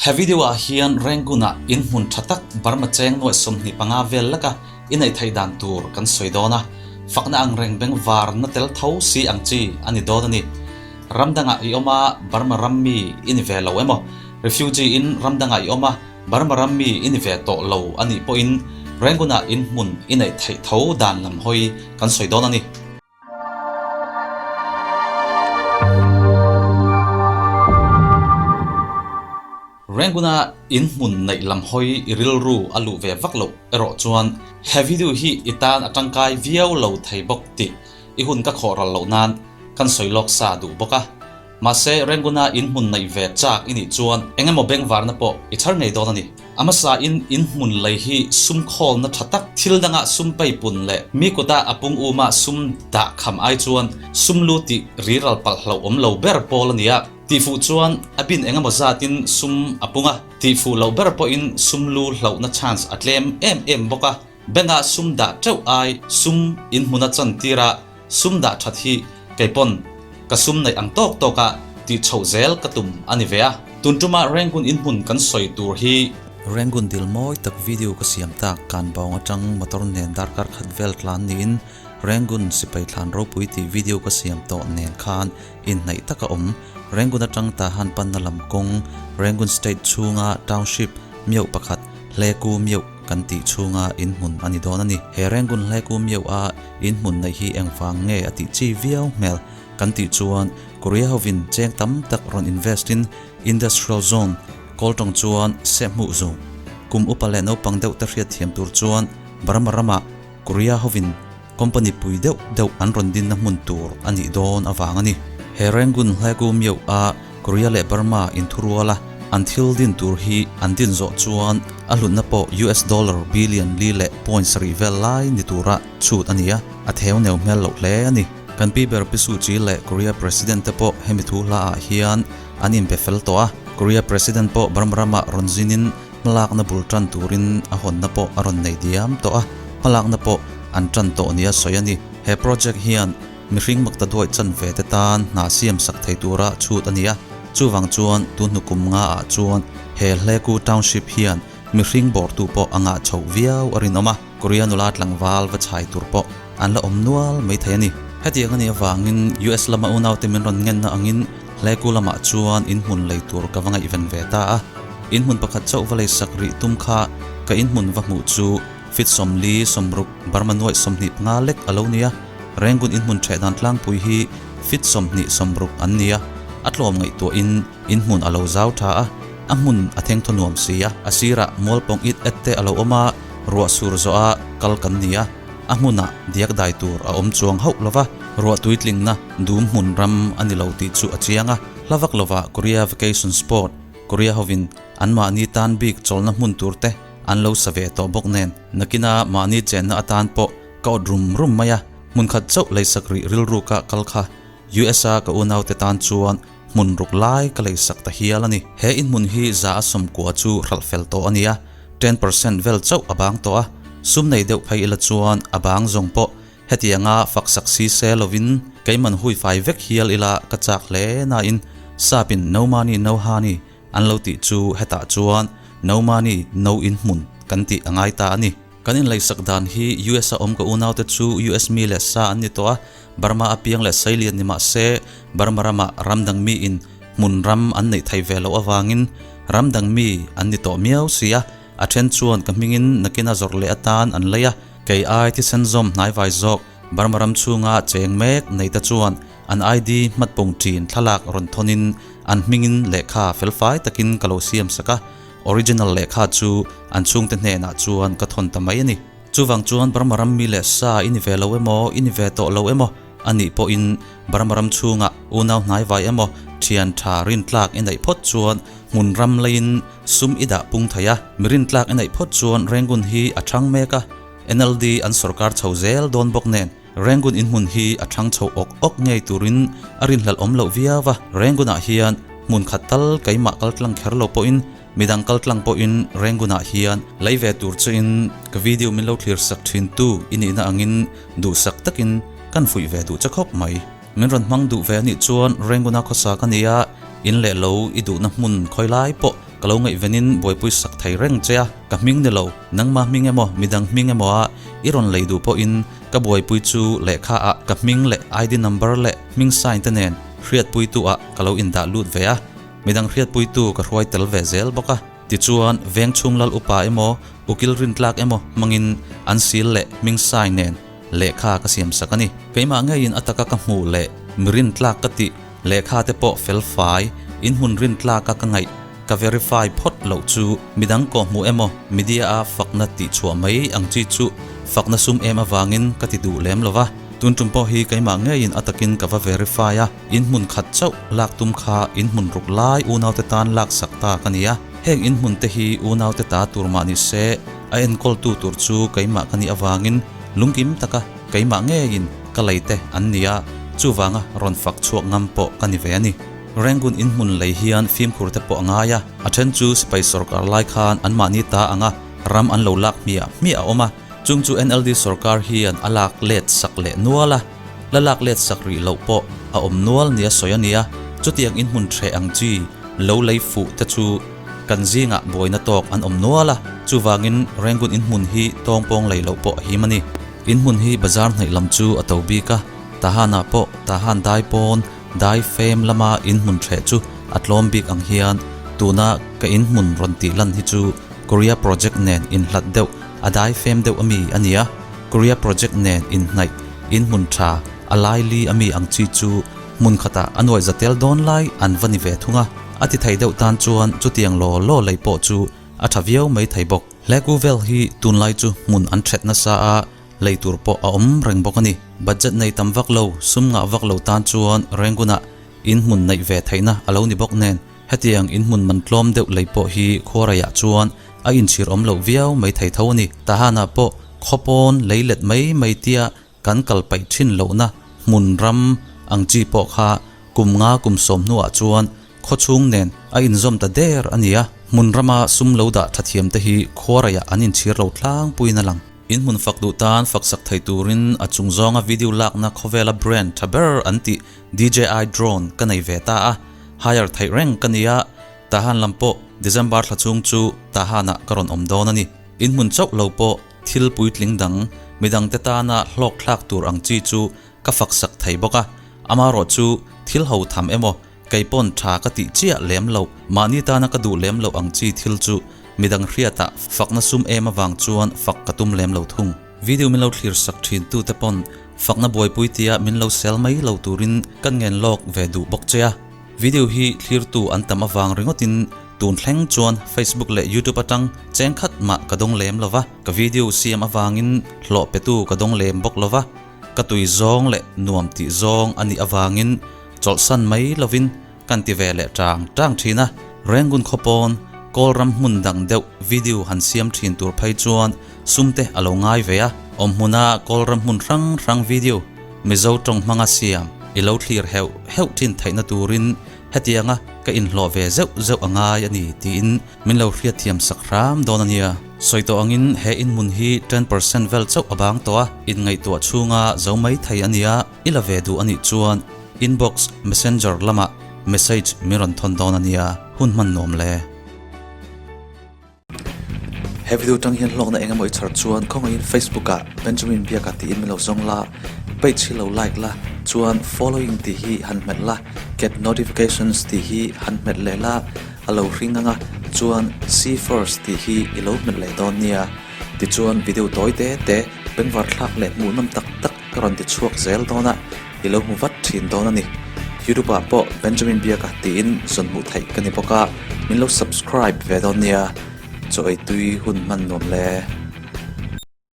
He video ah hian Rangoon ah in hmun tha tak Burma cheng nuaih 25 vel leka i neih theih dan tur kan sawi dawn a, fakna ang reng beng var na tel tho si ang chi a ni dawn a ni. Ram dangah i awm a, Burma ram mi i ni ve lo emaw, refugee in ram dangah i awm a, Burma ram mi i ni ve tawh lo a nih pawhin Rangoon ah in hmun i neih theih tho dan lam hawi kan sawi dawn a ni. Rangoon-a in hmun neih lam hawi i rilru a luh ve vak loh erawh chuan he video hi i tan a tangkai viau lo thei bawk tih i hun ka khawh ral loh nan kan sawi lawk sa duh bawk a. Mahse, Rangoon-a in hmun neih ve chak i nih chuan eng emaw bengvarna pawh i chhar ngei dawn a ni. A hmasain in hmun lei hi sum khawlna tha tak, thil danga sum peipun leh mi kuta a pung uma sum dah kham ai chuan sum lu tih riral palh hlauh awm lo ber pawl a ni a. Tihfuh chuan a bin eng emaw zatin sum a pung a, tihfuh loh ber pawhin sum lu hlauhna chance a tlem em em bawk a. Bank-ah sum dah teuh ai sum in hmuna chantira sum dah that hi kei pawn ka sum neih ang tawk tawka tih chhoh zel ka tum a ni ve a. Tun tuma Rangoon in hmun kan sawi tur hi. Rangoon dil mawi tak video ka siam tak kan bawng atang motor nen darkar khat vel tlan niin Rangoon sipai thlan ropui tih video ka siam tawh nen khan inhnaih taka awm Rangoon atang Tahan panna lam kawng Rangoon state chhunga township meuh pakhat Hleku meuh kan tih chhunga in hmun a ni dawn a ni. He Rangoon Hleku meuh a in hmun neih hi engvang nge a tih chi viau hmel kan tih chuan Korea hovin cheng tam tak rawn invest in Industrial Zone kawl tawng chuan seh hmuh zu kum upa leh naupang deuh te hriat thiam tur chuan Burma ramah Korea hovin company pui deuh deuh an rawn dinna hmun tur a nih dawn avang a ni. He Rangoon Hleku Myo a Korea leh Burma inthuruala an thil din tur hi an din zawh chuan a hlutna pawh US dollar billion li leh point sarih vel lai ni tura chhut a ni a, a theu neu hmel loh hle a ni. Kan pi ber Pi Suu Kyi leh Korea President te pawh hemi thu hla ah hian an inbe fel tawh a, Korea President pawh Burma ramah rawn zinin hmalakna bul tan turin a hawnna pawh a rawn nei diam tawh a, hmalakna pawh an tan tawh nia sawi a ni. He project hian mihring makta duai chan ve te tan hna siam sak thei tura chhut a ni a, chuvang chuan tun hnu kum nga ah chuan he Hleku Township hian mihring bawrtu pawh a ngah chhoh viau a rinawm a, Korea nula tlangval va chhai tur pawh an la awm nual mai thei a ni. Hetiang a nih avangin US lama unaute min rawn ngenna angin Hleku lamah chuan inhmun lei tur ka va ngaihven ve ta a, inhmun pakhat chauh va lei sak rih tum kha ka inhmun va hmuh chu fit 40 60 Burma nuaih 25 lek a lo nia, Rangoon inhmun ṭheh dan tlangpui hi fit 20 60 an nia, a tlawm ngaihtuahin inhmun a lo zau ṭha a, a hmun a thengthaw nuam si a, a sirah mualpawng it et te a lo awm a, ruah sur zawha kal kan ni a. A hmunah diak dai tur a awm chuang hauh lova, ruah tuitlingna dum hmun ram a ni lo tih chu a chiang a. Hla vak lovah Korea Vacation Sport, Korea hovin an mahni tan bik chawlhna hmun tur te an lo sa ve tawh bawk nen, nakina mahni chenna atan pawh ka awt rum rum mai a, hmun khat chauh leisak rih rilruka kal kha USA ka unaute tan chuan hmun ruk lai ka leisak ta hial a ni. He inhmun hi za a sawmkua chu hralh fel tawh a ni a, 10% vel chauh a bang tawh a, sum nei deuh phei ila chuan a bang zawng pawh hetianga fak sak si se lovin keiman hui fai vek hial ila ka chak hle nain sapin no money no honey an lo tih chu hetah chuan no money no inhmun kan tih a ngai ta a ni. Kan inleisak dan hi US a awm ka unaute chu US mi leh sa an ni tawh a, Burma apiang leh Sailian ni mah se Burma ramah ram dang mi in hmun ram an neih thei ve loh avangin ram dang mi an ni tawh miau si a, a then chuan ka hmingin nakin a zawrh leh atan an lei a, kei ai thisen zawm hnaivai zawk Burma ram chhunga cheng mek nei te chuan an ID hmatpung thin thlalak rawn thawnin an hmingin lehkha felfai takin ka lo siam sak a. Original lehkha chu an chhungte hnenah chuan ka thawn ta mai a ni. Chuvang chuan Burma ram mi leh sa i ni ve lo emaw, i ni ve tawh lo emaw a nih pawhin Burma ram chhungah unau hnaivai emaw thian tha rintlak i neih phawt chuan hmun ram leiin sum i dah pung thei a. Mi rintlak i neih phawt chuan Rangoon hi a thang mek a, NLD an sorkar chho zel dawn bawk nen Rangoon inhmun hi a thang chho awk awk ngei turin a rinhlelh awm loh viau a. Rangoon-ah hian hmun khat tal keimah kal tlang kher lo pawhin midang kal tlang pawhin Rangoon-ah hian lei ve tur chuin ka video min lo thlir sak thin tu i nihna angin duhsak takin kan fuih ve duh che khawp mai. Min rawn hmang duh ve anih chuan Rangoon-a khawsa ka nia, in leh lo i duhna hmun khawi lai pawh. ka lo ngaihvenin buaipui sak thei reng che a, ka hming ni lo, nangma hming emaw midang hming emaw a i rawn lei duh pawhin ka buaipui chu lehkha ah ka hming leh ID number leh hming sign te nen hriatpuitu ah ka lo indah lut ve a, midang hriatpuitu ka hruai tel ve zel bawk a. Tichuan, veng chhung lal upa emaw, ukil rintlak emaw hmangin an sil leh hming sign nen lehkha ka siam sak a ni. Keimah ngeiin a taka ka hmuh leh mi rintlak ka tih lehkha te pawh fel fai, inhmun rintlaka ka ngaih ka verify phawt loh chu midang kawhhmuh emaw media a fakna tih chhuah mai ang chi chu fakna sum em avangin ka ti duh lem lo va. Tun tum pawh hi keimah ngeiin a takin ka va verify a, inhmun khat chauh lak tum kha inhmun ruk lai unaute tan lak sak ta ka ni a. Heng inhmun te hi unaute ta tur mah ni se a enkawltu tur chu keimah ka nih avangin lungkim taka keimah ngeiin ka lei te an ni a, chuvanga rawn fak chhuak ngam pawh ka ni ve a ni. Rangoon inhmun lei hian fimkhur te pawh a ngai a, a then chu sipai sawrkar lai khan anmahni ta anga ram an lo lak hmiah hmiah a awm a, chung chu NLD sawrkar hian a lak let sak leh nual a, la lak let sak rih loh pawh a awm nual nia sawi a ni a, chutiang inhmun hreh ang chi lo lei fuh te chu kan zingah buaina tawk an awm nual a, chuvangin Rangoon inhmun hi tawngpawng lei loh pawh a him a ni. Inhmun hi bazar hnaih lam chu a to bik a, Tahan-ah pawh Tahan dai pawn Dai fem lama inhmun hreh chu a tlawm bik ang hian tuna ka inhmun rawn tih lan hi chu Korea project nen inhlat deuh a dai fem deuh ami a nia. Korea project nen inhnaih inhmun tha a lai li ami ang chi chu hmun khatah a nuaih za tel dawn lai an va ni ve thung a. A ti thei deuh tan chuan chutiang law law lei pawh chu a tha viau mai thei bawk. Hlekû vel hi tunlai chu hmun an ṭhet nasa a, Lei tur pawh a awm reng bawk a ni. Budget nei tam vak lo, sum ngah vak lo tan chuan Rangoon-ah inhmun neih ve theihna a lo ni bawk nen, hetiang inhmun man tlawm deuh lei pawh hi khuaraiah chuan a inchhir awm loh viau mai thei tho a ni. Tahan-ah pawh khaw pawn lei let mai mai tia kan kal paih thin lohna hmun ram ang chi pawh kha kum nga kum sawm hnuah chuan Khawchhung nen a inzawm ta der a ni a, hmun rama sum lo dah tha thiam te hi khuaraiah an inchhir lo tlangpuiin a lang. In hmun fak duh tan fak sak thei turin a chung zawnga video lakna khawvela brand tha ber an tih DJI drone ka nei ve ta a, hire theih reng ka ni a, Tahan lam pawh December thla chhung chu Tahanah ka rawn awm dawn a ni. In hmun chauh lo pawh thil puitling dang midangte tana hlawk thlak tur ang chi chu ka fak sak thei bawk a, amaherawh chu thil ho tham emaw Kei pawn tha ka tih chiah lem loh, mahni tana ka duh lem loh ang chi thil chu midang hriatah fakna sum em avang chuan fak ka tum lem lo thung. Video min lo thlir sak thin tu te pawn fakna buaipui tia min lo sel mai lo turin kan ngen lawk ve duh bawk che a. Video hi thlirtu an tam avang ringawtin tun thleng chuan Facebook leh YouTube atang cheng khat mah ka dawng lem lova, ka video siam avangin hlawh petu ka dawng lem bawk lova. Ka tui zawng leh nuam tih zawng a nih avangin chawlhsan mai lovin kan ti ve leh tang tang thin a. Rangoon khaw pawn Kawl ram hmun dang deuh video han siam thin tur phei chuan sum te a lo ngai ve a. Awm hmuna Kawl ram hmun hrang hrang video Mizo tawng hmanga siam i lo thlir heuh heuh thin theihna turin hetianga ka inhlawh ve zeuh zeuh a ngai a ni tiin Min lo hriatthiam sak hram dawn a nia. Sawi tawh angin he inhmun hi 10% vel chauh a bang tawh a, inngaihtuah chhunga zo mai thei a nia, i la ve duh a nih chuan inbox messenger lamah message min rawn thawn dawn a nia, hun hman nuam le. He video tang hian hlawkna eng emaw i chhar chuan khawngaihin Facebook ah Benjamin Biaka tiin min lo zawng la, page hi lo like la, chuan following tih hi han hmet la, get notifications tih hi han hmet leh la, A lo hring anga chuan see first tih hi i lo hmet leh dawn nia. Tichuan video tawi te te bengvar thlak leh hmuhnawm tak tak ka rawn ti chhuak zel dawn a, i lo hmu vat thin dawn a ni. YouTube ah pawh Benjamin Biaka tiin zawn hmuh theih ka ni bawk a, min lo subscribe ve dawn nia. Chaw ei tui hun hman nuam le.